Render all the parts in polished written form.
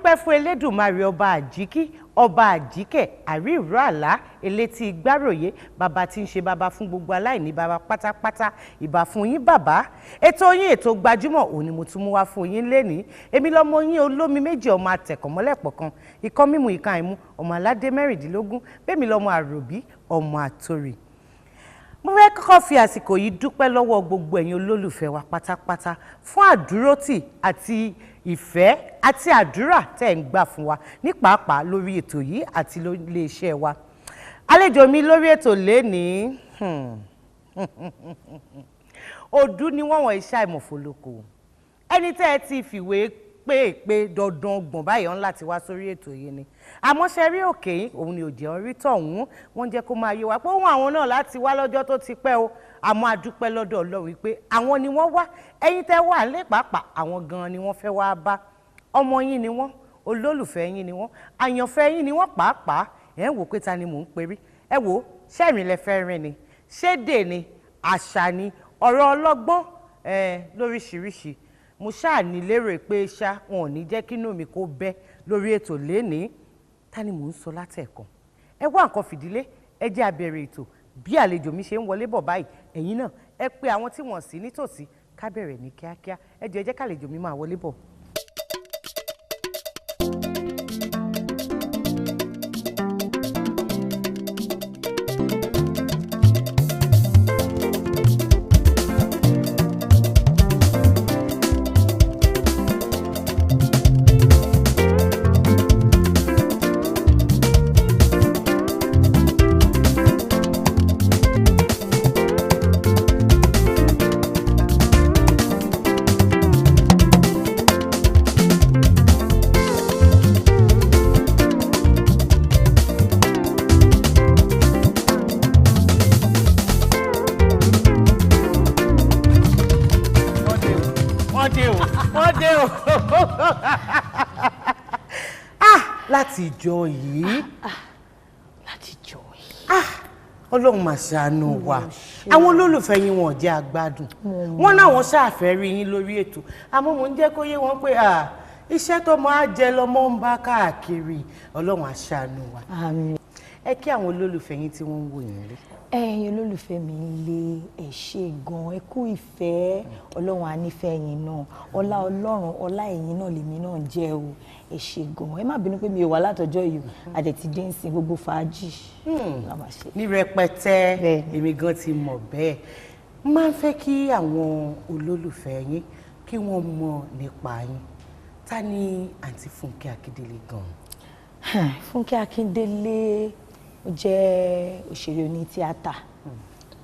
Dúpẹ́ fún Elédùmarè, ọba àjíkí, ọba àjíkẹ́, àrí ìró àlá, elétí gbáròyé, bàbá tí ń ṣe bàbá fún gbogbo aláìní bàbá pátápátá. Ìbà fún yín, bàbá. Ètò yín, ètò gbajúmọ̀, òun ni mo tún mú wá fún yín lénìí. Èmi lọ́mọ yín, olómi méjì, ọmọ àtẹ̀kọ̀mọ́lẹ̀pọ̀ kan, ikọ́ mímu, ìka ìmú, ọmọ aládé 16. Bẹ́ẹ̀ mi lọ́mọ àròbí, ọmọ àtòrì. Mo fẹ́ kọ́kọ́ fi àsìkò yìí dúpẹ́ lọ́wọ́ gbogbo ẹ̀yin olólùfẹ́ wa pátápátá fún àdúrótì àti ìfẹ́ àti àdúrà tẹ́ ń gbà fún wa ní pàápàá lórí ètò yìí àti ilé iṣẹ́ wa. Àlejò mi lórí ètò lénìí, òdú ni wọ́n, wọ̀n iṣẹ́ àìmọ̀fólókò. Ẹni tẹ́ ẹ ti fìwé pé dandan gbọ̀n báyìí ọ̀n láti wá sórí ètò yìí ni, àmọ́ ṣe rí òkè yìí, òun ni òjò orí tọ̀hún. Wọ́n jẹ́ kó máa yé wa pé òun àwọn náà láti wá lọ́jọ́ tó ti pẹ́ o, àmọ́ a dúpẹ́ lọ́dọ̀ Ọlọ́run wípé àwọn ni wọ́n wá. Ẹ̀yin tẹ́ wà lé pàápàá, àwọn gan-an ni wọ́n fẹ́ wá bá. Ọmọ yín ni wọ́n, olólùfẹ́ yín ni wọ́n, àyànfẹ́ yín ni wọ́n pàápàá. Ẹ̀ ń wò pé ta ni mò ń perí? Ẹ wò ó, ṣẹ́rìn lẹ fẹ́ rìn ni, ṣédè ni, àṣà ni, ọ̀rọ̀ ọlọ́gbọ́n lóríṣiríṣi. Mo ṣáà ní lérò pé ṣá wọn ò ní jẹ́ kínú mi kó bẹ́ lórí ètò lénìí. Ta ni mò ń sọ látẹ̀kàn? Ẹ wá nǹkan fìdílé, ẹ jẹ́ a bẹ̀rẹ̀ ètò. Bí àlejò mi ṣe ń wọlé bọ̀ báyìí, ẹ̀yin náà ẹ pé àwọn tí wọ́n sí nítòsí, ká bẹ̀rẹ̀ ní kíákíá. Ẹ jẹ́, ẹ jẹ́ kàlejò mi máa wọlé bọ̀. Wọ́n dé o, wọ́n dé o, ah, láti ìjọ yìí. Láti jọ yìí. Ah, Ọlọ́run mà ṣàánú wa. Àwọn olólùfẹ́ yín, wọn ò jẹ́ agbádùn wọn náà, wọ́n ṣàfẹ́ rí yín lórí ètò, àmọ́ mò ń jẹ́ kó yé wọn pé ah, iṣẹ́ tó máa jẹ lọ́mọ ń bá káàkiri. Ọlọ́run á ṣàánú wa. Àmín. Ẹ kí àwọn olólùfẹ́ yín tí wọ́n ń wò yín rí. Ẹ̀yin olólùfẹ́ mi lé, ẹ ṣé gan, ẹ kú ìfẹ́. Ọlọ́run á nífẹ̀ẹ́ yín náà. Ọlá Ọlọ́run, ọlá ẹ̀yin náà lèmi náà jẹ́ o. Ẹ ṣé gan. Ẹ má bínú pé mi ò wá látọjọ́ yìí o, àdẹ̀ ti dé ń sin gbogbo fàájì la máa ṣe. Ní rẹpẹtẹ. Bẹ́ẹ̀ni. Èmi gan ti mọ̀ bẹ́ẹ̀. Máa ń fẹ́ kí àwọn olólùfẹ́ yín kí wọ́n mọ̀ nípa yín. Ta ni àǹtí Fúnkẹ́ Akíndélé gan? Fúnkẹ́ Akíndélé, ó jẹ́ òṣèré oní tíátà,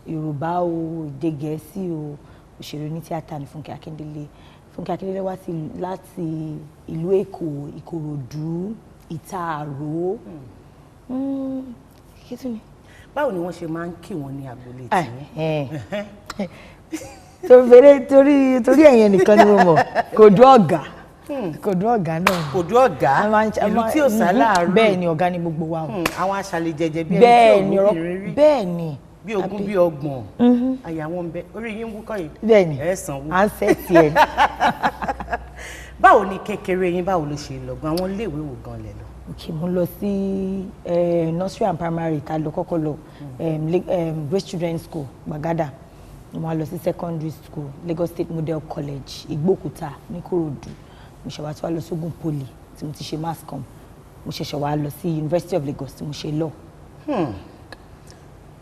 Yorùbá o, èdè Gẹ̀ẹ́sì o. Òṣèré oní tíátà ni Fúnkẹ́ Akíndélé. Fúnkẹ́ Akíndélé wá sí láti ìlú Èkó, Ìkòròdú, Ìtaàró. Kí tún ni? Báwo ni wọ́n ṣe máa ń kí wọn ní agboolé tiyín? Torí ẹ̀yẹn nìkan ni mo mọ̀. Kò dún ọ̀gá, kò dún ọ̀gá náà. Kò dún ọ̀gá, ìlú tí ò sáláàrú. Bẹ́ẹ̀ ni, ọ̀gá ni gbogbo wa o. Àwọn aṣàlẹ̀ jẹjẹ bí ẹni tí Bẹ́ẹ̀ ò ni ọ̀rọ̀ lóbìnrin rí. Bẹ́ẹ̀ ni. Bí 20, bí 30, àyà wọn ń bẹ orí yín ń wúkọ́ yìí. Bẹ́ẹ̀ ni. Ẹ sanwó. À ń sẹ́ẹ̀tì ẹ̀. Báwo ni kékeré yín, báwo ló ṣe lọ gan? Àwọn iléèwé wo gan lẹ lọ? Ok, mo lọ sí nursery and primary tá a lọ kọ́kọ́ lọ, Grace Children's School, Gbàgádà. Mo wá lọ sí secondary school, Lagos State Model College, Ìgbókúta ní Kòròdú. Mo ṣe wá tí wá lọ sógun Poly tí mo ti ṣe mass com. Mo ṣẹ̀ṣẹ̀ wá lọ sí University of Lagos tí mo ṣe law.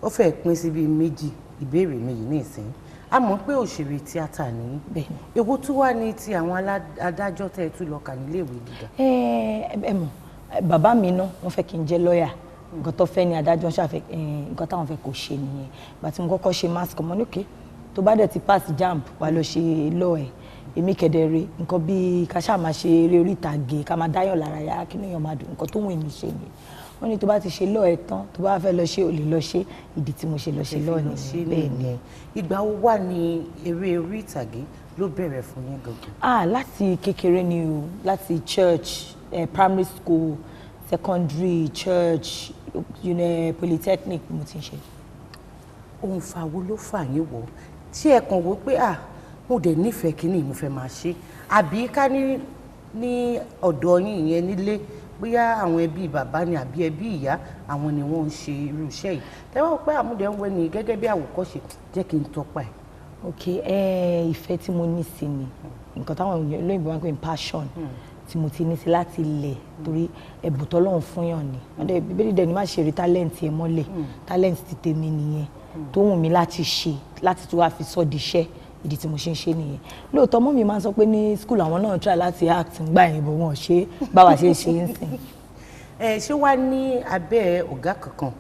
Ó fẹ́ pín sí bíi méjì ìbéèrè mi yìí ní ìsín. A mọ̀ pé òṣèré tíátà ní. Bẹ́ẹ̀ni. Èwo tún wá ní ti àwọn adájọ́ tẹ́ ẹ tún lọ kà níléèwé gíga? Ẹ mọ̀, bàbá mi náà, wọ́n fẹ́ kí n jẹ́ lọ́ọ̀yà. Nǹkan tó fẹ́ ni adájọ́ ṣàfẹ́, nǹkan táwọn fẹ́ kó ṣe nìyẹn. Ìgbà tí mo kọ́kọ́ ṣe mass com, mo ní okay, tó bá dẹ̀ ti pass JAMB, wà lọ ṣe law ẹ̀. Èmi kẹ̀dẹ̀rẹ̀, nǹkan bíi ká ṣáà máa ṣe eré orí ìtàgé, ká máa dáyọ̀ lára yá, kí èèyàn máa dùn, nǹkan tó wù mí ṣe ni. Wọ́n ní tó bá ti ṣe law ẹ̀ tán, tó bá fẹ́ lọ ṣe, ò lè lọ ṣe. Ìdí tí mo ṣe lọ ṣe law nìyẹn. Bẹ́ẹ̀ ni. Ìgbà wo wà ní eré orí ìtàgé ló bẹ̀rẹ̀ fún yín gangan? Ah, láti kékeré ni o. Láti church, primary school, secondary, church, polytechnic mo ti ń ṣe. Ohun fa wo ló fà yín wọ̀ tí ẹ kàn wò pé, ah, mo dẹ̀ nífẹ̀ẹ́ kínní, mo fẹ́ máa ṣe, àbí ká ní Ní ọ̀dọ̀ yín, ìyẹn nílé, bóyá àwọn ẹbí bàbá ni àbí ẹbí ìyá, àwọn ni wọ́n ń ṣe irú iṣẹ́ yìí, tẹ́wọ́n pé àmúdẹ̀ ń wẹ́ ni gẹ́gẹ́ bí àwòkọ́ṣe, jẹ́ kí n tọpa ẹ̀? Ok, ìfẹ́ tí mo ní sí ni nǹkan táwọn olóyìnbó máa ń pè ní passion tí mo ti ní sí láti ilẹ̀, torí ẹ̀bùn tọ́lọ́run fún yàn ni. Wọ́n dẹ̀ Bíbélì dẹ̀ ní má ṣe rí talent ẹ mọ́lẹ̀. Talent ti tèmi nìyẹn tó wù mí láti ṣe, láti tún wá fi sọ́ di iṣẹ́. Ìdí tí mo ṣe ń ṣe nìyẹn. Lóòótọ́, mọ́ mi máa ń sọ pé ní school àwọn náà try láti act ńgbà yẹn, bọ̀ wọ́n ṣe báwa ṣe ń ṣe ń sìn. Ẹ ṣé wàá ní abẹ́ ọ̀gá kankan?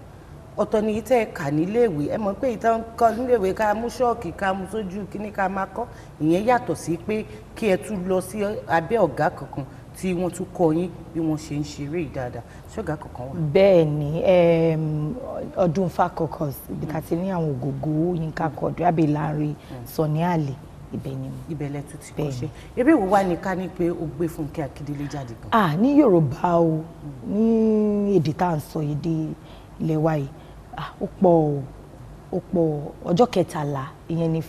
Ọ̀tọ̀ ni tẹ́ ẹ kà níléèwé. Ẹ mọ̀ pé ìtàn kọ́ níléèwé, ká mú ṣọ́ọ̀kì, ká mú sójú kíní, ká máa kọ́, ìyẹn yàtọ̀ sí pé kí ẹ tún lọ sí abẹ́ ọ̀gá kankan tí wọ́n tún kọ́ yín bí wọ́n ṣe ń ṣeré yìí dáadáa. Ṣọ́gá kankan wà? Bẹ́ẹ̀ ni, ọdún Fakọkọs, ibi tá a ti ní àwọn Ògògó, Yínká Quadri, Abbey Lanre, Sunny Ali, ibẹ̀ ni mo. Ibẹ̀ lẹ tún ti Bẹ́ẹ̀. kọ́ṣẹ́. Eré wo wá ní ká ní pé ó gbé Fúnkẹ́ Akíndélé jáde gan? Ah, ní Yorùbá o, ní èdè tá à ń sọ, èdè ilẹ̀ wa yìí, ah, ó pọ̀ o, ó pọ̀. Ọjọ́ Kẹtàlá, ìyẹn ni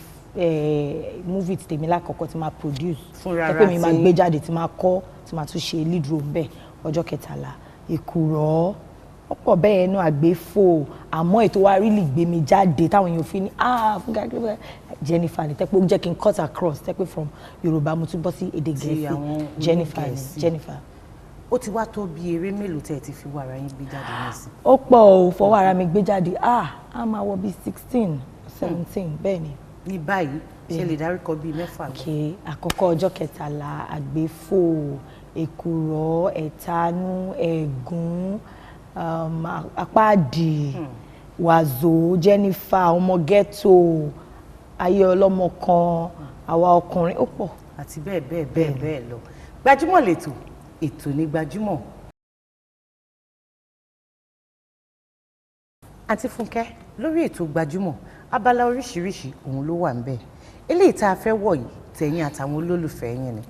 movie ti tèmi lákọ̀ọ́kọ́ tí máa produce. Fúnra Tẹ́ pé mi máa tí- gbé jáde, tí máa kọ́, tí máa tún ṣe lead role bẹ́ẹ̀. Ọjọ́ Kẹtàlá, Èkùrọ́, ó pọ̀ bẹ́ẹ̀ náà, Àgbéfò. Àmọ́ ètò wa really gbé mi jáde táwọn èèyàn fi ní, "Ah, Fúnkẹ́ Akíndélé." Jennifer ni, tẹ́ pé ó jẹ́ kí n cut across, tẹ́ pé from Yorùbá mo tún bọ́ sí èdè Ti Gẹ̀ẹ́sì. àwọn Jennifer ni. onígẹ̀ẹ́sì. Jennifer. Ó ti wá tó bí eré mélòó tẹ́ ẹ ti fi wá ara yín gbé jáde nísìn? Ó pọ̀ o. Fọwọ́ ara mi gbé jáde, ah, a máa wọ bíi 16, 17, bẹ́ẹ̀ ni. Ní báyìí, ṣe lè dárúkọ bíi mẹ́fà lọ? Ok, àkọ́kọ́, Ọjọ́ Kẹtàlá, Àgbéfò, Èkùrọ́, Ẹ̀tanú, Ẹ̀gún, Apáàdì, Wàzó, Jennifer, Ọmọ Ghetto, Ayé Ọlọ́mọ Kan, Àwa Ọkùnrin, ó pọ̀. Àti bẹ́ẹ̀ bẹ́ẹ̀ bẹ́ẹ̀ bẹ́ẹ̀ lọ. Gbajúmọ̀ lẹ́tọ̀, ètò ní Gbajúmọ̀. Àǹtí Fúnkẹ́, lórí ètò Gbajúmọ̀, abala oríṣiríṣi òun ló wà ńbẹ̀. Eléyìí tá a fẹ́ wọ̀ yìí, tẹ̀yìn àtàwọn olólùfẹ́ yín ni.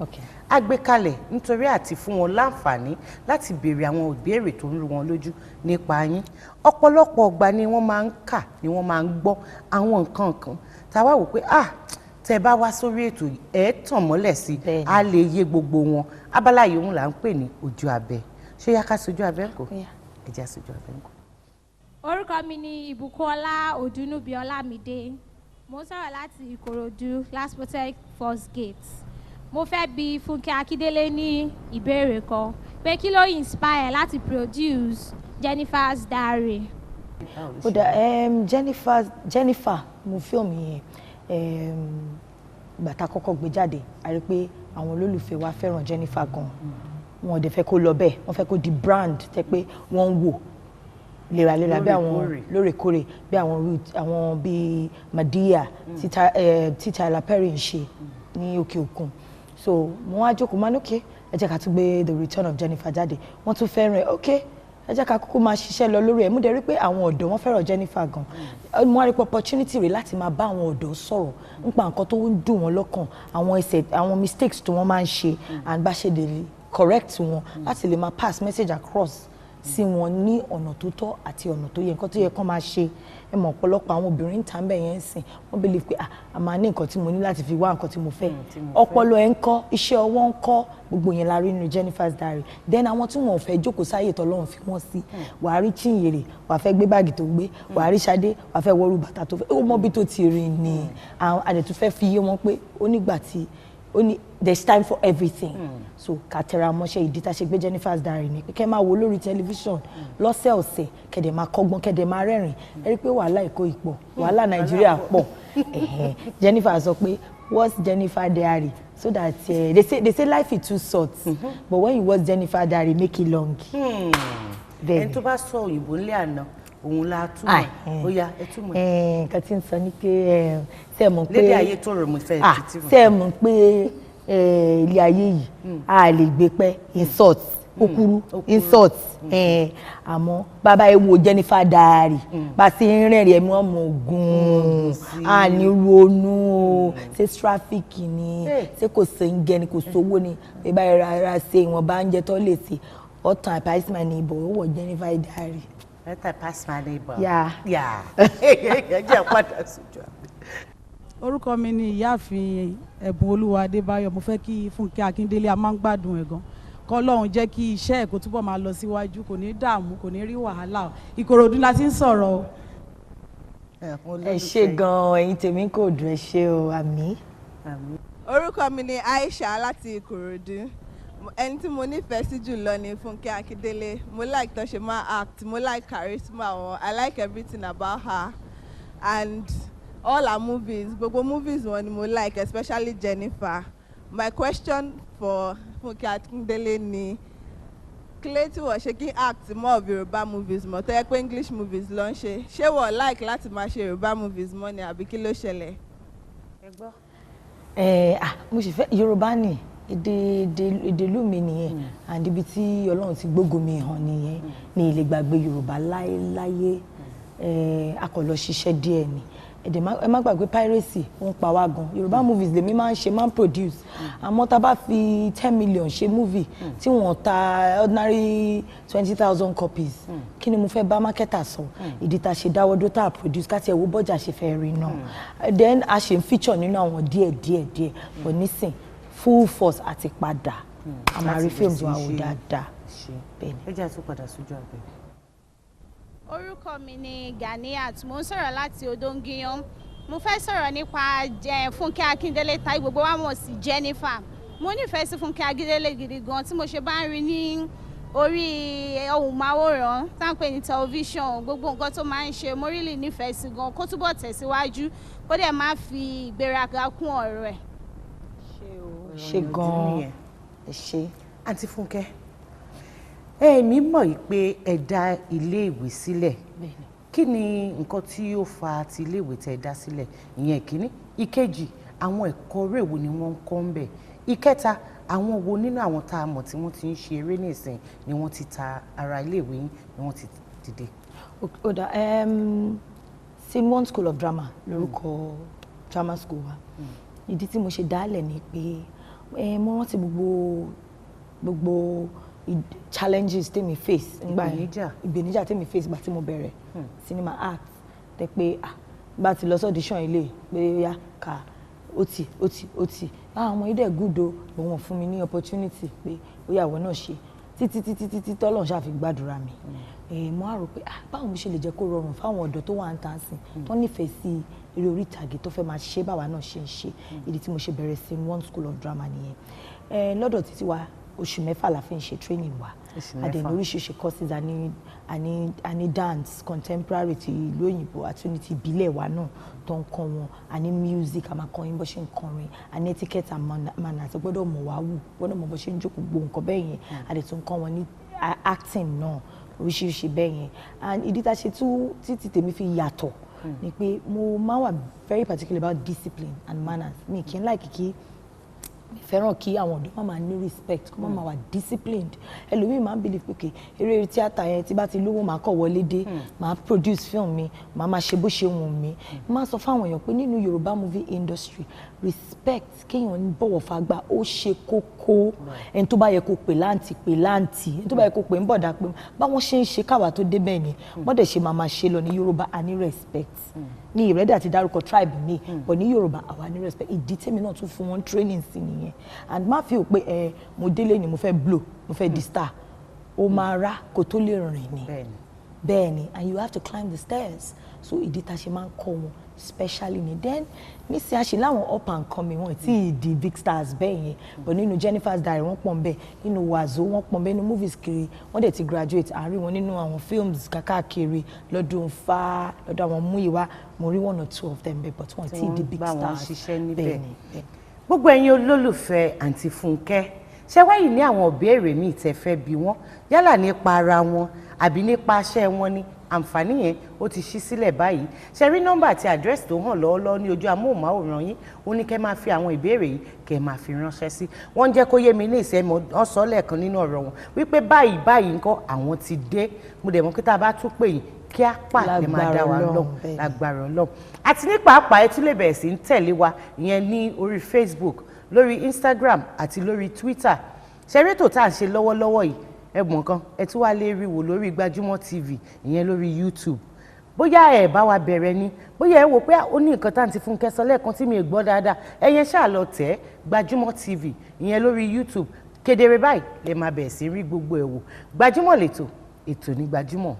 A gbé kalẹ̀ nítorí àti fún wọn láǹfààní láti béèrè àwọn ìbéèrè tó ń rú wọn lójú nípa yín. Ọ̀pọ̀lọpọ̀ ọgbà ni wọ́n máa ń kà, ni wọ́n máa ń gbọ́ àwọn nǹkan kan tá a wá wò pé, ah, tẹ́ bá wá sórí ètò yìí, ẹ tàn mọ́lẹ̀ sí i, á lè yé gbogbo wọn. Abala yìí òun là ń pè ní ojú abẹ. Ṣé yá ká sojú abẹ ńkọ́? Ó yá. Ẹ já sojú abẹ ńkọ́. Orúkọ mi ni Ìbùkúnọlá Òdúnúbí Ọlámídé. Mo ń sọ̀rọ̀ láti Ìkòròdú, Laspotech First Gate. Mo fẹ́ bi Fúnkẹ́ Akíndélé ní ìbéèrè kan pé kí ló inspire láti produce Jennifer's Diary? Ó dà, Jennifer, mo fíìmù yẹn, ìgbà tá a kọ́kọ́ gbé jáde, a rí pé àwọn olólùfẹ́ wa fẹ́ràn Jennifer gan. Wọn ò dẹ̀ fẹ́ kó lọ bẹ́ẹ̀, wọ́n fẹ́ kó di brand tẹ́ pé wọ́n ń wò léraléra bí àwọn Lóòrèkóòrè. lóòrèkóòrè, bí àwọn Ruth, àwọn bíi Madea tí tí Tyler Perry ń ṣe ní òkè òkun. So mo wá jókòó, máa ní, "Ok, ẹ jẹ́ ká tún gbé The Return of Jennifer jáde." Wọ́n tún fẹ́ràn ẹ̀. Ok, ẹ jẹ́ ká kúkú máa ṣiṣẹ́ lọ lórí ẹ̀. Mú dẹ̀ rí pé àwọn ọ̀dọ́, wọ́n fẹ́ràn Jennifer gan. Mo wá rí pé opportunity rẹ̀ láti máa bá àwọn ọ̀dọ́ sọ̀rọ̀ nípa nǹkan tó ń dùn wọ́n lọ́kàn, àwọn ẹsẹ̀, àwọn mistakes tí wọ́n máa ń ṣe, and bá ṣe lè correct wọn, láti lè máa pass message across sí wọn ní ọ̀nà tó tọ́ àti ọ̀nà tó yẹ, nǹkan tó yẹ kán máa ṣe. Ẹ mọ̀, ọ̀pọ̀lọpọ̀ àwọn obìnrin ń ta ń bẹ̀ yẹn ń sìn, wọ́n believe pé, ah, a máa ní nǹkan tí mo ní láti fi wá nǹkan tí mo fẹ́. Tí mo fẹ́. Ọpọlọ ẹ̀ ń kọ́, iṣẹ́ ọwọ́ ń kọ́, gbogbo yẹn la rí nínú Jennifer's Diary. Then àwọn tí wọn ò fẹ́ jókòó sáyè tọ́lọ́run fi wọ́n sí, wàá rí Chinyere, wàá fẹ́ gbé báàgì tó gbé, wàá rí Ṣadé, wàá fẹ́ wọ́rú bàtà tó fẹ́. Ó mọ bí tó ti rí ni. Àwọn àdètú fẹ́ fi yé wọn pé ó nígbà tí ó ní there's time for everything. So ká tẹra mọ́ṣẹ́. Ìdí tá a ṣe gbé Jennifer's Diary ni pé kẹ́ máa wo lórí tẹlifíṣàn lọ́sẹ̀ọ̀sẹ̀, kẹ́dẹ̀ máa kọ́gbọ́n, kẹ́dẹ̀ máa rẹ́rìn. Ẹ rí i pé wàhálà Èkó ìpọ̀, wàhálà Nàìjíríà pọ̀. Ẹ̀hẹ̀n. Jennifer sọ pé, "What's Jennifer Diary?" So that they say life is too short, but when you watch Jennifer Diary, make it long. Bẹ́ẹ̀ni. Ẹni tó bá sọ òyìnbó ńlẹ̀ àná, òun la túmọ̀. Ah, Ó yá, ẹ túmọ̀. Nǹkan tí ń sọ ni pé ṣé ẹ mọ̀ pé Lédè ayé tó rò, mo fẹ́ ah títí mọ̀. Ṣé ẹ mọ̀ pé ilé ayé yìí, a lè gbé pẹ́, insult ó kúrú, insult, àmọ́ bàbá ẹ wo Jennifer Diary, bá a ṣe ń rẹ́rìn ẹ̀mí ọmọ ogun, a ní ronú o, ṣé traffic ni, ṣé kò sí ń gẹ ni, kò sówó ni, bá ẹ ra ṣe ìwọ̀nba oúnjẹ tó lè ṣe ọ̀tàn. I pass my neighbor, ó wọ̀ Jennifer Diary. Let I pass my neighbor. Yeah. Yeah. Ẹ jẹ́ padà sójú abẹ. Orúkọ mi ni Ìyáàfin Ẹ̀bùn Olúwa Adébáyọ̀. Mo fẹ́ kí Fúnkẹ́ Akíndélé, a máa ń gbádùn ẹ̀ gan. Kọ́lọ́run jẹ́ kí iṣẹ́ ẹ̀ kó túbọ̀ máa lọ síwájú, kò ní dààmú, kò ní rí wàhálà. Ìkòròdú la ti ń sọ̀rọ̀ o. Ẹ ṣé gan-an, ẹ̀yin tèmi kò dùn, ẹ ṣé o, àmín. Orúkọ mi ni Aisha láti Ìkòròdú. Ẹni tí mo nífẹ̀ẹ́ sí jùlọ ni Fúnkẹ́ Akíndélé. Mo like tó ṣe máa act, mo like charisma wọn, I like everything about her and all her movies. Gbogbo movies wọn ni mo like, especially Jennifer. My question for Fúnkẹ́ Akíndélé ni, kílé tí wọ́n ṣe kí act more of Yorùbá movies mọ́, tó yẹ pé English movies ló ń ṣe? Ṣé wọ́n like láti máa ṣe Yorùbá movies mọ́ ni, àbí kí ló ṣẹlẹ̀? Ẹ gbọ́. Ẹ ah, mo sì fẹ́ Yorùbá ni, èdè ìlú mi nìyẹn, and ibi tí Ọlọ́run ti gbógo mi hàn nìyẹn. Mi ì lè gbàgbé Yorùbá láéláyé. Ẹ a kò lọ ṣiṣẹ́ díẹ̀ ni. Ẹ má gbàgbé, piracy ó ń pa wá gan. Yorùbá movies lèmi máa ń ṣe, máa ń produce, àmọ́ tá a bá fi 10 million ṣe movie tí wọ́n ta ordinary 20,000 copies, kí ni mo fẹ́ bá marketer sọ? Ìdí tá a ṣe dáwọ́ dó tá a produce, ká tiẹ̀ wo bọ́jà ṣe fẹ́ rí náà. Then a ṣe ń feature nínú àwọn díẹ̀ díẹ̀ díẹ̀, but nísìn, full force àti padà, a máa rí Láti films wa bẹ̀rẹ̀ sí wò ṣe. dáadáa. Ṣe. Bẹ́ẹ̀ ni. Ẹ jẹ́ àtúpadà sójú abẹ. Orúkọ mi ni Ganiat, mo ń sọ̀rọ̀ láti Odongiyan. Mo fẹ́ sọ̀rọ̀ nípa Fúnkẹ́ Akíndélé táyé gbogbo wa mọ̀ sí Jennifer. Mo nífẹ̀ẹ́ sí Fúnkẹ́ Akíndélé gidi gan. Tí mo ṣe bá ń rí ní orí ohùnmáwòrán tá à ń pè ní tẹlifíṣàn, gbogbo nǹkan tó máa ń ṣe, mo really nífẹ̀ẹ́ sí gan. Kó túbọ̀ tẹ̀síwájú, kó dẹ̀ má fi ìgbéraga kún ọ̀rọ̀ ẹ̀. Ṣe gan-an, ẹ ṣé. Àǹtí Fúnkẹ́, èmi mọ̀ yìí pé ẹ dá iléèwé sílẹ̀. Kí ni nǹkan tí ó fa ti iléèwé tẹ́ ẹ dá sílẹ̀? Ìyẹn ìkíní. Ìkejì, àwọn ẹ̀kọ́ eré wo ni wọ́n ń kọ́ ń bẹ̀? Ìkẹta, àwọn wo nínú àwọn tá a mọ̀ tí wọ́n ti ń ṣe eré nísìn ni wọ́n ti ta ara iléèwé yín ni wọ́n ti dìde? Ó dà, Scene One School of Drama lórúkọ drama school wa. Ìdí tí mo ṣe dálẹ̀ ni pé mo rántí gbogbo challenges tèmi face nígbà yẹn. Ìpèníjà. Ìpèníjà tèmi face gbà tí mo bẹ̀rẹ̀ cinema art, tẹ pé ah, bá ti lọ sí audition ilé pé ó yá ká, ó ti ó ti ó ti, ah, ọmọ yìí dẹ̀ good o, but wọ́n fún mi ní opportunity pé ó yá, ìwọ náà ṣe, títí títí títí tọ́lọ́run ṣáà fi gbàdúrà mi. Mo á rò pé ah, báwo mo ṣe lè jẹ́ kó rọrùn fáwọn ọ̀dọ́ tó wà ń tà sí, tó nífẹ̀ẹ́ sí eré orí ìtàgé, tó fẹ́ máa ṣe báwa náà ṣe ń ṣe. Ìdí tí mo ṣe bẹ̀rẹ̀ sí One School of Drama nìyẹn. Lọ́dọ̀ títí wa, oṣù 6 la fi ń ṣe training wa. Oṣù A dẹ̀ ní 6. oríṣiríṣi courses. A ní dance contemporary, ti ìlú òyìnbó, àti ní ti ìbílẹ̀ wa náà tó ń kọ́ wọn. A ní music, a máa kọ́ yín bó ṣe ń kọrin. A ní etiquette and manners, gbọ́dọ̀ mọ̀ wá wù, gbọ́dọ̀ mọ̀ bó ṣe ń jókòó, gbogbo nǹkan bẹ́ẹ̀ yẹn. A dẹ̀ tún kọ́ wọn ní acting náà, oríṣiríṣi bẹ́ẹ̀ yẹn. And ìdí tá a ṣe tú títí tèmi fi yàtọ̀ ni pé mo máa wà very particular about discipline and manners. Mi kì í like kí mi fẹ́ràn kí àwọn ọ̀dọ́ máa ní respect, kó máa wà disciplined. Ẹlòmíì máa ń believe pé okay, eré tíátà yẹn, tí bá ti lówó, máa kọ̀ wọlé dé, máa produce film mi, máa máa ṣe bó ṣe wù mí. Máa sọ fáwọn èèyàn pé nínú Yorùbá movie industry, respect, kéèyàn ń bọ̀wọ̀ fágbà, ó ṣe kókó. Ẹni tó bá yẹ kó pè láǹtì, pè láǹtì. Ẹni tó bá yẹ kó pè ń bọ̀dá, pé báwọn ṣe ń ṣe káwa tó débẹ̀ ni wọ́n dẹ̀ ṣe máa máa ṣe lọ. Ní Yorùbá, a ní respect. Ní ìrẹ́dà ti dárúkọ tribe mi, but ní Yorùbá, àwa ní respect. Ìdí tèmi náà tún fún wọn training sí nìyẹn. And má fi hàn pé ẹ mo délé ni mo fẹ́ blow, mo fẹ́ di star. Ó máa rá kó tó lè rìn ni. Bẹ́ẹ̀ ni, and you have to climb the stairs. So ìdí tá a ṣe máa ń kọ́ wọn specially ni. Then nísìnyí, a ṣe láwọn up and coming, wọn tí ì di big stars bẹ́ẹ̀ yẹn, but nínú Jennifer's Diary, wọ́n pọ̀ ń bẹ̀. Nínú Wàzó, wọ́n pọ̀ ń bẹ̀. Nínú movies kiri, wọ́n dẹ̀ ti graduate, àárín wọn nínú àwọn films kákàkiri lọ́dún fa lọ́dọ̀ àwọn Múyìwá, mo rí one or two of them bẹ́ẹ̀, but wọ́n tí ì di big bá wọn stars. ṣiṣẹ́ níbẹ̀. Bẹ́ẹ̀ ni, bẹ́ẹ̀. Gbogbo ẹ̀yin olólùfẹ́ Àǹtí Fúnkẹ́, ṣé wáyìí ní àwọn ìbéèrè míì tẹ́ fẹ́ bi wọ́n, yálà nípa ara wọn àbí nípa iṣẹ́ wọn ni, àǹfààní yẹn ó ti ṣí sílẹ̀ báyìí. Ṣe rí nọ́mbà àti àdírẹ́sì tó hàn lọ́wọ́lọ́wọ́ ní ojú amóhùnmáwòrán yín, ó ní kẹ́ máa fi àwọn ìbéèrè yìí, kẹ́ máa fi ránṣẹ́ sí wọ́n. Jẹ́ kó yé mi ní ìsẹ́mọ̀, wọ́n sọ lẹ́ẹ̀kan nínú ọ̀rọ̀ wọn wípé báyìí báyìí ńkọ́, àwọn ti dé. Mo dẹ̀ mọ̀ pé tá a bá tún pè yín, kí á pàdé máa dá wa Lágbára lóhùn. Ọlọ́run, bẹ́ẹ̀ ni. Lágbára Ọlọ́run. Àti ní pàápàá, ẹ tún lè bẹ̀rẹ̀ sí ń tẹ̀lé wa, ìyẹn ní orí Facebook, lórí Instagram àti lórí Twitter. Ṣẹ́rẹ́tò tá à ń ṣe lọ́wọ́lọ́wọ́ yìí, ẹ̀gbọ́n kan, ẹ tún wá lè rí wò lórí Gbajúmọ̀ TV, ìyẹn lórí YouTube. Bóyá ẹ bá wa bẹ̀rẹ̀ ni, bóyá ẹ wò pé ó ní nǹkan tá à ń ti Fúnkẹ́ sọ lẹ́ẹ̀kan tí mi ò gbọ́ dáadáa, ẹ̀yẹn ṣáà lọ tẹ̀ Gbajúmọ̀ TV, ìyẹn lórí YouTube. Kedere báyìí lè máa bẹ̀rẹ̀ sí rí gbogbo ẹ̀ wò. Gbajúmọ̀ lètò, ètò ní Gbajúmọ̀.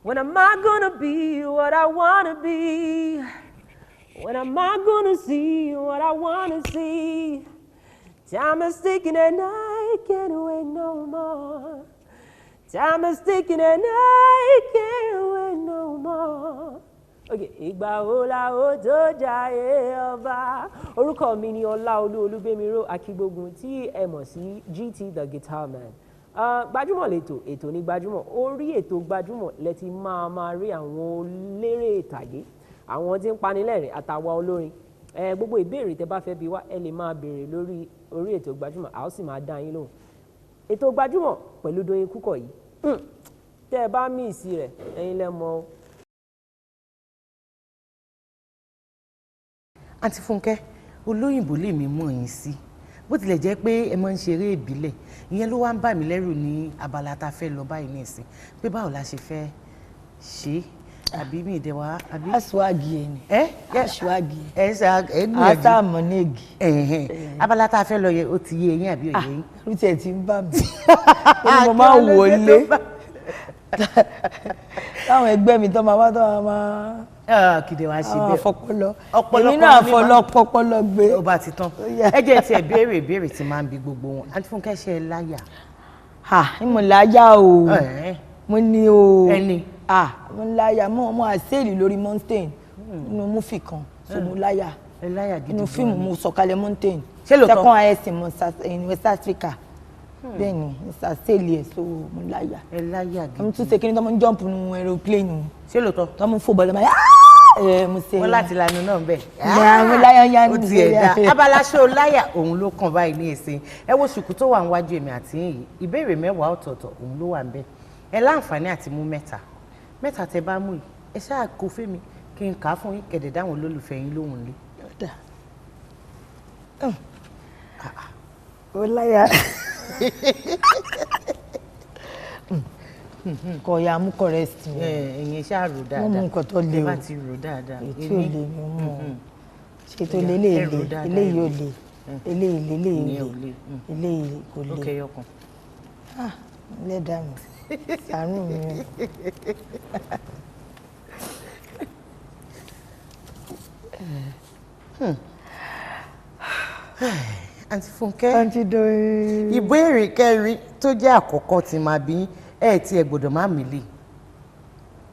When am I gonna be what I wanna be? When am I gonna see what I wanna see? Time is ticking and I can't wait no more. Time is ticking and I can't wait no more. Okay, ìgbà wo la ó tó jayé ọba? Orúkọ mi ni Ọláolú Olúgbémiró Akígbógun tí ẹ mọ̀ sí GT the Guitar Man. Gbajúmọ̀ lètò, ètò ní Gbajúmọ̀. Orí ètò Gbajúmọ̀ lẹ ti máa máa rí àwọn eléré ìtàgé, àwọn tí ń panilẹ́rìn àtàwa olórin. Gbogbo ìbéèrè tẹ bá fẹ́ bi wá, ẹ lè máa béèrè lórí orí ètò Gbajúmọ̀, a ó sì máa dá yín lóhùn. Ètò Gbajúmọ̀ pẹ̀lú Doyin Kúkọ̀ yìí, tẹ́ ẹ bá miss rẹ̀, ẹ̀yin lẹ mọ̀ o. Àǹtí Fúnkẹ́, olóyìnbó lèmi mọ̀ yín sí, bó tilẹ̀ jẹ́ pé ẹ máa ń ṣeré ìbílẹ̀. Ìyẹn ló wá ń bà mí lẹ́rù ní abala tá a fẹ́ lọ báyìí nísìn, pé báwo la ṣe fẹ́ ṣe é, àbí mi ìdẹ wa àbí. Aṣíwági ẹ ni. Ẹ Aṣíwági. Ẹ ṣe ẹ gbìyànjú. Àtàmọ̀ ní ègì. Ẹ̀hẹ̀n. Abala tá a fẹ́ lọ yẹ, ó ti yé eyín àbí òye yín? Ó tiẹ̀ ti ń bà mí. Ó ní mo máa ń wò ó lé. Táwọn ẹgbẹ́ mi tó máa wá tó máa Kìdè wá ṣe máa bẹ́ẹ̀. fọpọlọ. Ọpọlọ Èmi náà kan ní máa- fọlọpọpọlọ gbé. Ó bá ti tán. Ó yá. Ẹ jẹ́ tiẹ̀ béèrè ìbéèrè tí máa ń bi gbogbo wọn. Àǹtí Fúnkẹ́, ṣe é láyà? Ha, mo láyà o. Ẹ̀hẹ́n. Mo ní o. Ẹni. Ah, mo láyà, mo àṣẹ́ẹ̀lì lórí mountain nínú movie kan, so mo láyà. Ẹ láyà gidi Inú gan fíìmù ni. mo sọ̀kalẹ̀ mountain. Ṣé lóòótọ́? Second highest in West Africa. Bẹ́ẹ̀ ni, mo ṣàṣẹ́ẹ̀lì ẹ̀, so mo láyà. Ẹ láyà gidi. Mo tún ṣe kíní tó mo ń jump nu aeroplane. Ṣé lóòótọ́? Tó mo ń fò bọ́lá máa ẹ mo ṣe. Wọ́n láti lanu náà bẹ́ẹ̀. Ìyá, mo láyà yá Ó ní ti ẹ̀ dá. ìgbéyàwó. Abala ṣó láyà òun ló kàn báyìí ní ìsìn. Ẹ wo ṣùkú tó wà níwájú èmi àti yín yìí, ìbéèrè 10 ọ̀tọ̀ọ̀tọ̀ òun ló wà ń bẹ̀. Ẹ láǹfààní àti mú mẹ́ta. Mẹ́ta tẹ bá mú yìí, ẹ ṣáà kó fẹ́mi kí n kà á fún yín, kẹ̀dẹ̀ dáhùn olólùfẹ́ yín lóhùn lé. Ó láyà. Kọ̀ ya mú correct mi. Ẹ̀yin ṣáà rò dáadáa. Mo mú nǹkan tó le Ẹ o. bá ti rò dáadáa. Èyí tí ò le ni mo mú. Ṣé tó Ó yá, le eléyìí ẹ rò le, dáadáa, eléyìí ẹ ò rò. le, eléyìí le, eléyìí Ìyẹn ò ò le, le. eléyìí kò Ó le. kẹyọ kan. Ah, lẹ́dàá mi, ṣàánú mi o. Àǹtí Fúnkẹ́. Àǹtí Doyin. Ìbéèrè kẹrin tó jẹ́ àkọ́kọ́ tí máa bí, ẹ tí ẹ gbọ́dọ̀ má mi lè,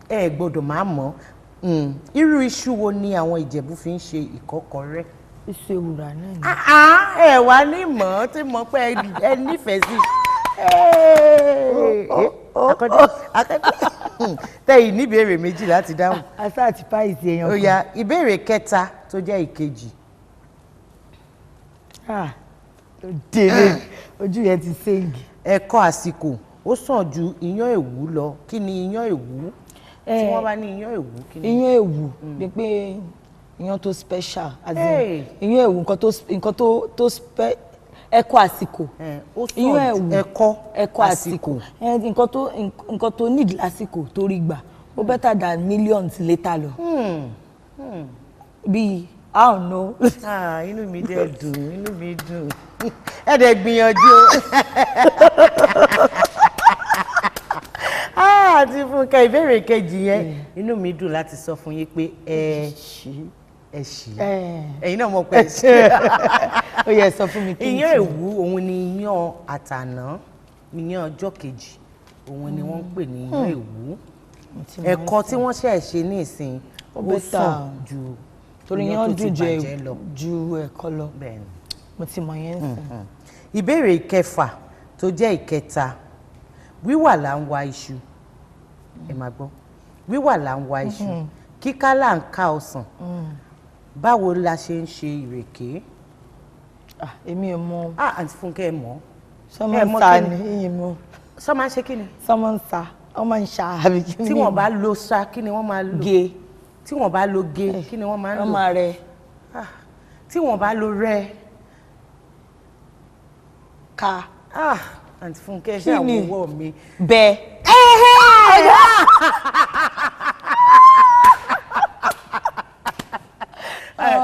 ẹ gbọ́dọ̀ má mọ̀. Irú iṣu wo ni àwọn Ìjẹ̀bú fi ń ṣe ìkọ́kọrẹ́? Iṣu ewùrà náà ni. Ah, ah, ẹ wà ní mọ̀ tí mo pé ẹ nífẹ̀ẹ́ sí. Akọ́dé tẹ̀yìn níbèrè méjì láti dáhùn. Asa àti páìsì èèyàn Ó yá, ìbéèrè kẹta tó jẹ́ ìkejì. Ah, ó délé, ojú yẹn ti séǹgì. Ẹ̀kọ́ àsìkò ó sàn ju iyán èwú lọ. Kí ni iyán èwú? Tí wọ́n bá ní iyán èwú, kí ni? Iyán èwù bíi pé iyán tó special, as in, Hey. iyán èwù, nǹkan tó ẹ̀kọ́ àsìkò. Ó sàn Iyán ju èwù ẹ̀kọ́ ẹ̀kọ́ àsìkò. Nǹkan tó need lásìkò tó rí gbà, ó better than millions later lọ. Bíi, I don't know. Ah, inú mi dẹ̀ dùn, inú mi dùn. Ẹ dẹ̀ gbìyànjú o. Ah, àti Fúnkẹ́, ìbéèrè kejì yẹn, inú mi dùn láti sọ fún yín pé ẹ ẹ ṣì. Ẹ̀yin náà mọ̀ pé ẹ ṣì. Ó yẹ sọ fún mi kí n Iyán ti. èwú òun ni iyán àtàná, iyán ọjọ́ kejì, òun ni wọ́n ń pè ní iyán èwú. Ẹ̀kọ́ tí wọ́n ṣẹ̀ ṣe ní ìsìn, Ó ó better. sàn ju Torí iyán iyán tó ti dùn jẹ bàjẹ́ lọ. ju ẹ̀kọ́ lọ. Bẹ́ẹ̀ni. Mo ti mọ̀ yẹn sìn. Ìbéèrè ìkẹfà tó jẹ́ ìkẹta. Wíwà là ń wa iṣu. Ẹ máa gbọ́. Wíwà là ń wa iṣu. Kíká là ń ká ọsàn. Báwo la ṣe ń ṣe ìrèké? Ah, èmi ò mọ̀. Ah, Àǹtí Fúnkẹ́, ẹ mọ̀. Sọmọ Ẹ ń mọ̀ sa kí ni ìyìn mọ̀. Sọ máa ń ṣe kí ni? Sọmọ ń sa, ọmọ ń sa àbí kí ni? Tí wọ́n bá lo sa, kí ni wọ́n máa lò? Ge. Tí wọ́n bá lo ge, kí ni wọ́n máa ń lò? Wọ́n máa rẹ. Ah, tí wọ́n bá lo rẹ. Ká. Ah, Àǹtí Fúnkẹ́, ṣé Kí ni? àwọn owó mi. Bẹ́ẹ̀.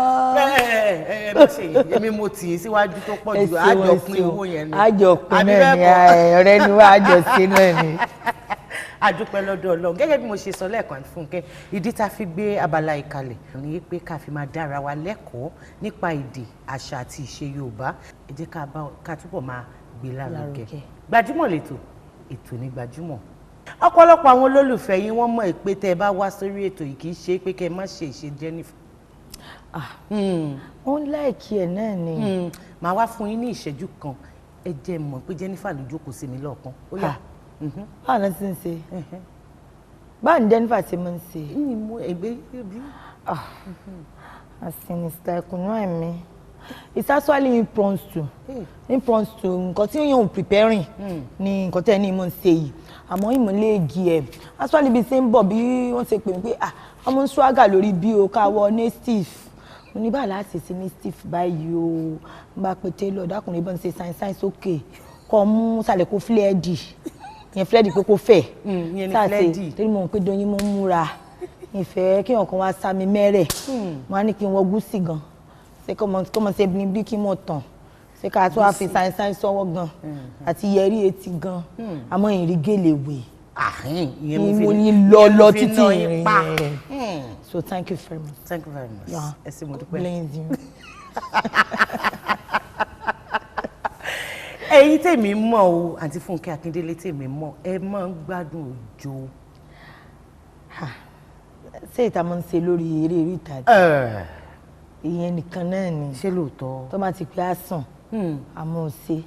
Ẹ má ṣe yìí, èmi mo tì í síwájú tó pọ̀ jù, àjọ pín owó yẹn ni. Àjọpín Àbí náà ni. bẹ́ẹ̀ kọ́? Ọ̀rẹ́ ni wá, àjọṣe náà ni. A dúpẹ́ lọ́dọ̀ Ọlọ́run. Gẹ́gẹ́ bí mo ṣe sọ lẹ́ẹ̀kan, Àǹtí Fúnkẹ́, ìdí tá a fi gbé abala ìkàlẹ̀ ní pé ká fi máa dára wa lẹ́kọ̀ọ́ nípa èdè, àṣà àti ìṣe Yorùbá. Ẹ jẹ́ ká túbọ̀ máa gbé lárugẹ. Lárugẹ. Gbajúmọ̀ lètò, ètò ní gbajúmọ̀. Ọ̀pọ̀lọpọ̀ àwọn olólùfẹ́ yín, wọ́n mọ̀ pé tẹ́ ẹ bá wá sórí ètò yìí, kì í ṣe pé kẹ́ ẹ má ṣe ìṣe Jennifer. Ó ń like ẹ̀ náà ni. Màá wá fún yín ní ìṣẹ́jú kan, ẹ jẹ́ mọ̀ pé Jennifer ló jókòó sí mi lọ́ọ̀kan. Ó yá. Báwo ló ti ń ṣe? Báwo ni Jennifer ṣe máa ń ṣe? Ní mo ẹgbẹ́ bí. Asinista ìkùnú ẹ̀mí. It's actually impromptu. Impromptu, nǹkan tí yóò preparing ni nǹkan tẹ́ ẹ ní mo ń ṣe yìí. Àmọ́ ìmọ̀lẹ́ igi ẹ̀. Actually, bí ṣe ń bọ̀, bí wọ́n ṣe pè mí pé, ah, ọmọ ń swagger lórí bí o ká wọ native. Mo ní báà láti ṣe native báyìí o. N bá pe tailor, dákùnrin bọ́n ṣe sign sign sókè. Kọ́ mú sàlẹ̀ kó flare dì. Ìyẹn flare dì pé kó fẹ̀. Ìyẹn ni Sáà ṣe, flare dì. torí mo mọ̀ pé Doyin mo ń múra, ìfẹ́ kí ọ̀kan wá sá mi mẹ́rẹ̀. Wọ́n á ní kí n wọ gúúsì gan, ṣé kọ́mọ ṣe bí bí kí mo tàn, ṣé ká tó wá fi sáyẹ́nsáyẹ́ sọ́wọ́ gan àti yẹrí etí gan, àmọ́ ìrìn gèlè wè. Àhín, ìyẹn ni mo mo fi ní lọ lọ mo fi títí ná yín ìrìn pa. rẹ̀. So thank you very much. Thank you very much. Yeah. Ẹ ṣé, mo dúpẹ́. Bless you. Ẹ̀yin tèmi mọ̀ o, Àǹtí Fúnkẹ́ Akíndélé tèmi mọ̀, ẹ máa ń gbádùn òjò. Ṣé ìta máa ń ṣe lórí eré orí ìtàgé, ìyẹn nìkan náà ni. Ṣé lóòótọ́? Tó bá ti pé á sàn, àmọ́ ò ṣe.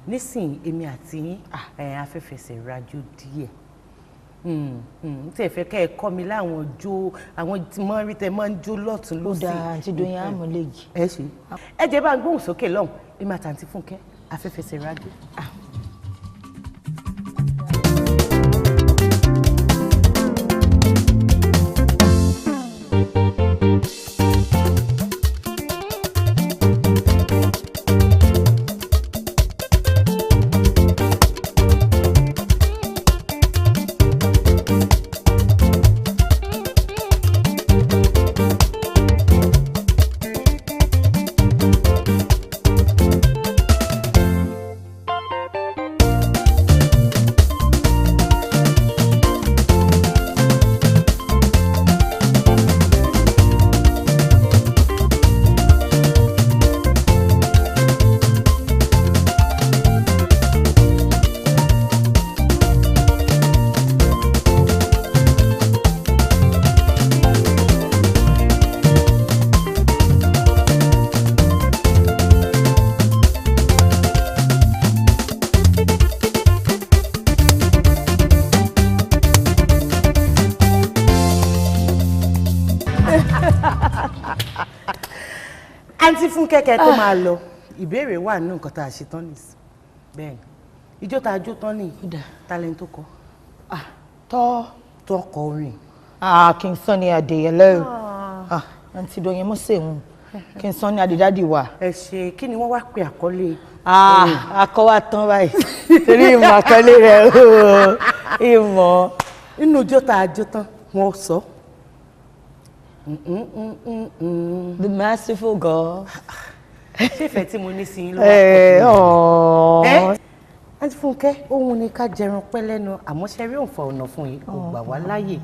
Nísìnyí, èmi àti yín ẹ̀ afẹ́fẹsẹ̀ rajo díẹ̀. Tí ẹ fẹ́ kẹ́ ẹ kọ́ mi láwọn jó, àwọn tí mọ́ rí tẹ máa ń jó lọ́tún Ó lọ́sì. dáa, Àǹtí Doyin, àmúlẹ̀jì. Ẹ ṣe, ẹ jẹ́ bá ń gbóhùn sókè lọ́hùn. Èmi àti Àǹtí Fúnkẹ́ afẹ́fẹsẹ̀ rajo. Àǹtí Fúnkẹ́, kẹ́ tó máa lọ, ìbéèrè wà nínú nǹkan tá a ṣe tán nìsín. Bẹ́ẹ̀ ni, ijó tá a jó tán ní talent tó kọ Tọ́. Tó kọ orin. Ah, King Sunny Adé, hello. Ah, Àǹtí Doyin, mo ṣe òun. King Sunny Adé, daddy wa. Ẹ ṣe, kí ni wọ́n wá pe àkọlé? Ah, akọ wa tán báyìí. Torí ìmọ̀ àkọlé rẹ̀ o, ìmọ̀. Nínú ijó tá a jó tán, wọ́n sọ. The merciful God. Ṣé ìfẹ́ tí mo ní sí yín ló wá Ẹ pọ̀ tó? ọ̀ọ́. Ẹ́ Àǹtí Fúnkẹ́, òun ni ká jẹran pẹ́ lẹ́nu, àmọ́ ṣe rí òǹfà ọ̀nà fún yín kò gbà wá láàyè.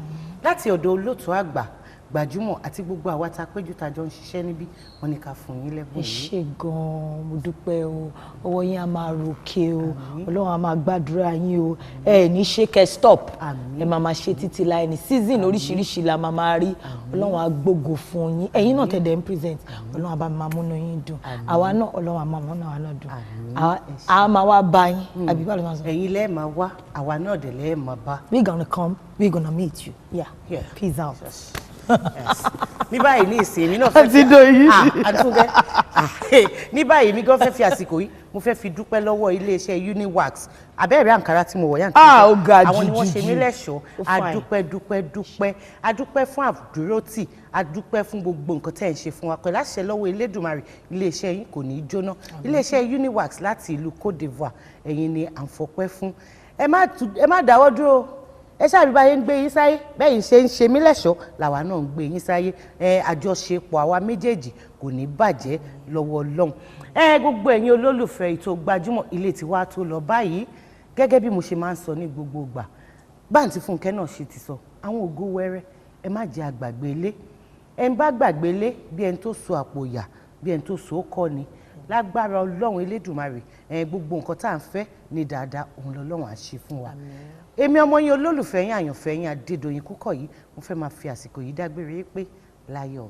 Láti ọ̀dọ̀ olóòtú àgbà Gbajúmọ̀ àti gbogbo àwa tá a péjú tá a jọ ń ṣiṣẹ́ níbí, wọ́n ní ká fún yín lẹ́bùn Ẹ yìí. ṣé gan-an, mo dúpẹ́ o. Ọwọ́ yín á máa ròkè o. Ọlọ́run á máa gbàdúrà yín o. Ẹ ní ṣe kẹ́ stop. Àmín. Ẹ máa máa ṣe títí láì ní season, oríṣiríṣi la máa máa rí. Ọlọ́run á gbógo fún yín. Ẹ̀yin náà tẹ̀lé ń present. Ọlọ́run á bá máa múnú yín dùn. Àwa náà, Ọlọ́run á máa múnú àwa náà dùn. A máa wá bá yín. Àbí báwo ló máa sọ? Ẹ̀yin lẹ́ẹ̀ máa wá, àwa náà dẹ̀ lẹ́ẹ̀ máa bá. We gonna come, we gonna meet you. Yeah. Yeah. Peace out. Yes. Ní báyìí ní ìsìn, èmi náà fẹ́ Àǹtí Dòyìn. Ah, Àǹtí Fúnkẹ́. Ah, ní báyìí, mi gan fẹ́ fi àsìkò yìí, mo fẹ́ fi dúpẹ́ lọ́wọ́ iléeṣẹ́ Uniwax. Abẹ́rẹ́ àǹkárá tí mo wọ̀ yàǹtí Ah, ó ga àwọn ni wọ́n jù, ṣe jù, mí jù. lẹ́ṣọ̀ọ́. Ó fine. Adúpẹ́, dúpẹ́, dúpẹ́, adúpẹ́ fún àdúrótì, adúpẹ́ fún gbogbo nǹkan tẹ́ ẹ̀ ń ṣe fún wa. Pẹ̀lú àṣẹ lọ́wọ́ Elédùmarè, iléeṣẹ́ yín kò ní í jóná. Iléeṣẹ́ Uniwax láti ìlú Côte d'Ivoire, ẹ̀yin ni à ń fọpẹ́ fún. Ẹ má dáwọ́ dúró, ẹ ṣáà bá yín gbé yín sáyé. Bẹ́ẹ̀ yín ṣe ń ṣe mí lẹ́ṣọ̀ọ́, làwa náà ń gbé yín sáyé. Ẹ àjọṣepọ̀ àwa méjèèjì kò ní bàjẹ́ lọ́wọ́ Ọlọ́run. Ẹ gbogbo ẹ̀yin olólùfẹ́ ètò Gbajúmọ̀, ilé tiwa tó lọ báyìí, gẹ́gẹ́ bí mo ṣe máa ń sọ ní gbogbo ìgbà, báǹtí Fúnkẹ́ náà ṣe ti sọ, àwọn ògo wẹ́rẹ́, ẹ má jẹ́ àgbàgbé ilé. Ẹ ń bá gbàgbé ilé, bí ẹni tó so àpò ìyà, bí ẹni tó so ó kọ́ ni. Lágbára Ọlọ́run Elédùmarè, ẹ gbogbo nǹkan tá à ń fẹ́ ní dáadáa, òun lọ́lọ́run á ṣe fún wa. Èmi ọmọ yín, olólùfẹ́ yín, àyànfẹ́ yín, Adédoyin Kúkọ̀yí, mo fẹ́ máa fi àsìkò yìí dágbére pé láyọ̀.